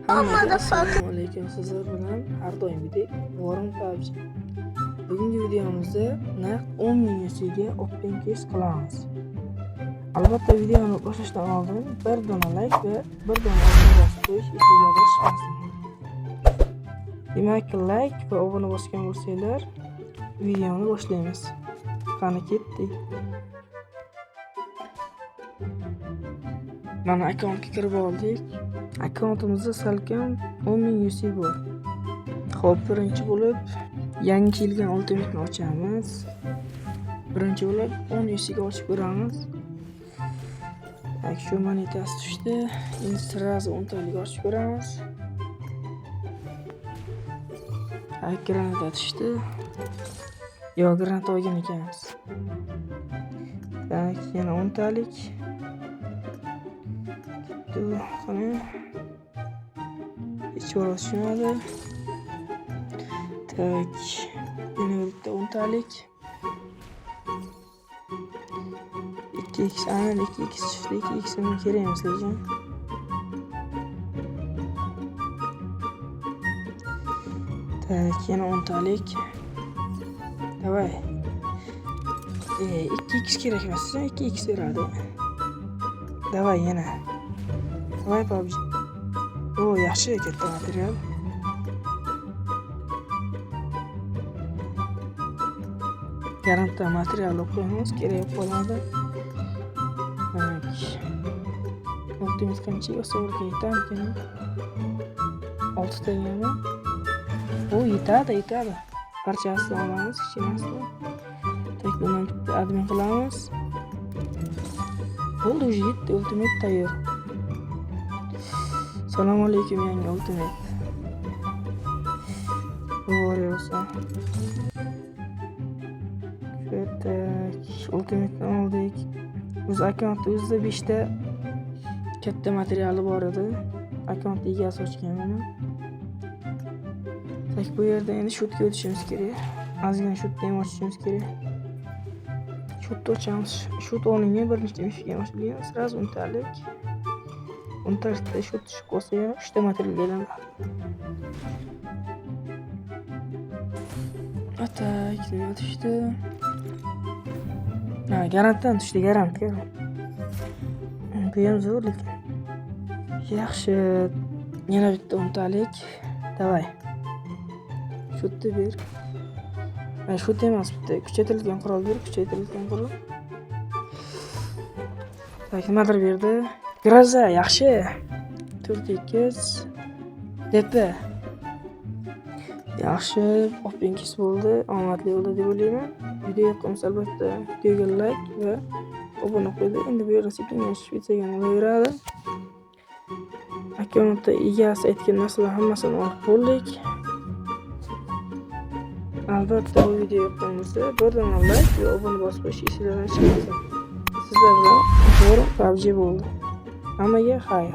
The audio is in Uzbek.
Hammaga assalomu alaykum, sizlar bilan har doimgidek Vorin PUBG. Bugungi videomizda naqd 10 ming UC'ga open case qilamiz. Albatta, videoni boshlashdan oldin bir dona like va bir dona obuna bosib qo'yish esingizdan chiqmasin. Demak, like va obuna bosgan bo'lsanglar, videoni boshlaymiz. Qani, ketdik. Mana, akkauntga kirib oldik. Akkauntimizda salkam 10 000 UC bor. Xo'p, birinchi bo'lib yangi kelgan Ultimate'ni ochamiz. Birinchi bo'lib 10 UC ga ochib ko'ramiz. Так, shu monetasi tushdi. Endi сразу 10 talik ochib ko'ramiz. Так, granata tushdi. Yo'q, granata olgan ekanmiz. Так, yana 10 talik. Ketdi, qani. Hech bir tushmadi. Так, yana bitta 10 talik. 2x, aynan 2x tushdi. 2x unga kerak emas lekin. Так, yana 10 talik. Давай. 2x kerak emas, 2x beradi. Давай yana. Давай, PUBG. O, yaxshi, katta material. Garantda material olib qo'yamiz, kerak bo'lib qoladi. Tak. Ultimate qanchaga olsa yetamikin? 6 tagami? O, yetadi, yetadi. Parchasini olamiz, kichkinasini. Так, bundan bitta admin qilamiz. Bo'ldi, уже yetdi, ultimate tayyor. Assalomu alaykum, yangi ultimate. Muborak bo'lsin. Так, ultimate'ni oldik. O'zi akkauntda o'zida 5 ta katta materiali bor edi. Akkaunt egasi ochgan buni. Так, bu yerda endi shutga o'tishimiz kerak. Ozgina shutni ham ochishimiz kerak. Shutni ochamiz. Shut olingan, bir nechta mifik ham ochilgan. Сразу o'ntalik. O'ntalikda shut tushib qolsa ham 3 ta material keladi. Так, nima tushdi? Ha, garantdan tushdi, garant, garant. Bu ham zo'r lekin. Yaxshi. Yana bitta o'ntalik. Давай. Shutni ber. Ha, shut emas, bitta kuchaytirilgan qurol ber, kuchaytirilgan qurol. Так, nimadir berdi. Groza, yaxshi. 4x DP. Yaxshi, open case bo'ldi, omadli bo'ldi deb o'ylayman. Video yoqqan bo'lsa, albatta videoga like va obuna qo'ydi. Endi bu yerda sekingina Shvetsiyaga olaveradi. Akkauntda egasi aytgan narsalar hammasini olib bo'ldik. Albatta, bu video yoqqan bo'lsa, bir dona like va obuna bosib qo'yish esingizdan chiqmasin. Sizlar bilan Forum PUBG bo'ldi. Hammaga xayr.